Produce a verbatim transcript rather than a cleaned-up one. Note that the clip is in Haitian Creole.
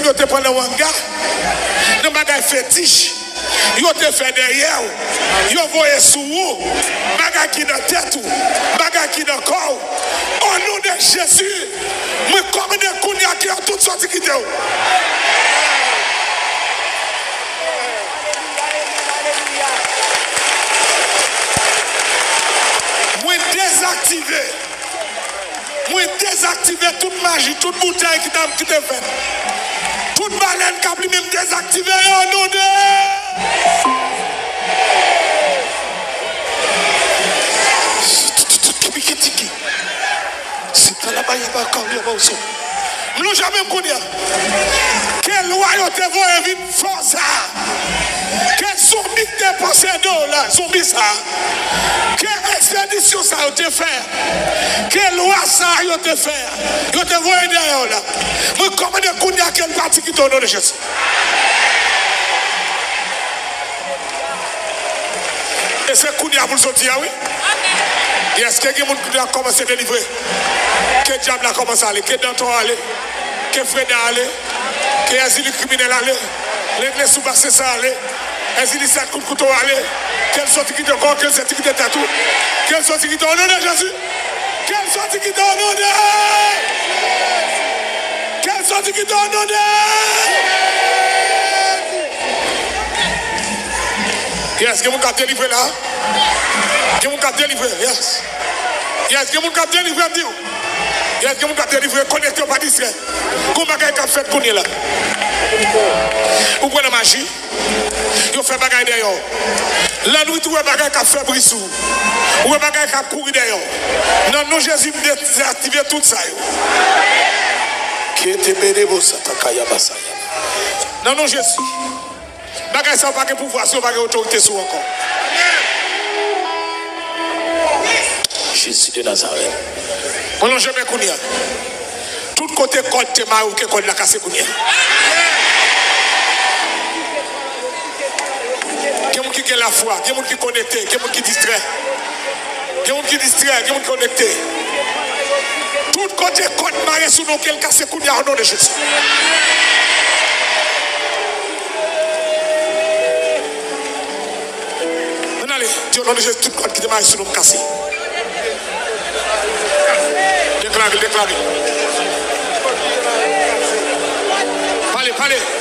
yo te pran nan wanga, nan bagay fetich yo te fè dèyè w, yo voye sou ou, bagay ki nan tèt ou, bagay ki nan kò w. O non de Jezi, mwen kòmande kounye a ke yo tout soti kite w. Mwen dezaktive. Mwen dezaktive tout maji, tout boutèy ki ta, ki te fèt. Tout balèn k ap limen, m dezaktive yo, o non de. M lonje men m kounye a. Ke lwa yo te voye vin fò sa a, ke zonbi k te posede w la, zonbi sa a, ke ekspedisyon sa yo te fè a, ke lwa sa yo te fè a, yo te voye dèyè w la, mwen kòmande kounye a ke l pati kite w, o non de Jezi. E se kounye a pou l soti a, wi. Yes, ke gen moun kounye a kòmanse delivre. Ke dyab la kòmanse ale, ke Danton ale, ke Freda ale, ke Èzili kriminèl ale, Legliz sou Bassin sa ale, Èzili sèt kout kouto ale, ke l soti kite kò w, ke l soti kite tèt ou, ke l soti kite w, o non de Jezi. Ke l soti kite w, o non de. Ke l soti kite w, o non de. Yes, gen moun k ap delivre la. Gen moun k ap delivre, yes. Yes, gen moun k ap delivre, m di w. Yes, gen moun k ap delivre, konekte w, pa distrè. Gon bagay k ap fèt kounye la. Ou kwè nan maji? Yo fè bagay dèyè w. Lannwit ou wè bagay k ap fè bri sou ou. Ou wè bagay k ap kouri dèyè w. Nan non Jezi, m dezaktive tout sa yo. Kete bedebo satakaya basaya. Nan non Jezi. Bagay sa yo pa gen pouvwa sou yo, pa gen otorite sou yo ankò. Jezi de Nazarèt. Mwen lonje men kounye a. Tout kote kòd te mare ou, ke kòd la kase kounye a. Gen moun ki gen lafwa, gen moun ki konekte, gen moun ki distrè. Gen moun ki distrè, gen moun ki konekte. Tout kote kòd mare sou nou, ke l kase kounye a, o non de Jezi. Ann ale, di, o non de Jezi, tout kòd ki te mare sou nou, m kase. Deklare, deklare. Pale, pale.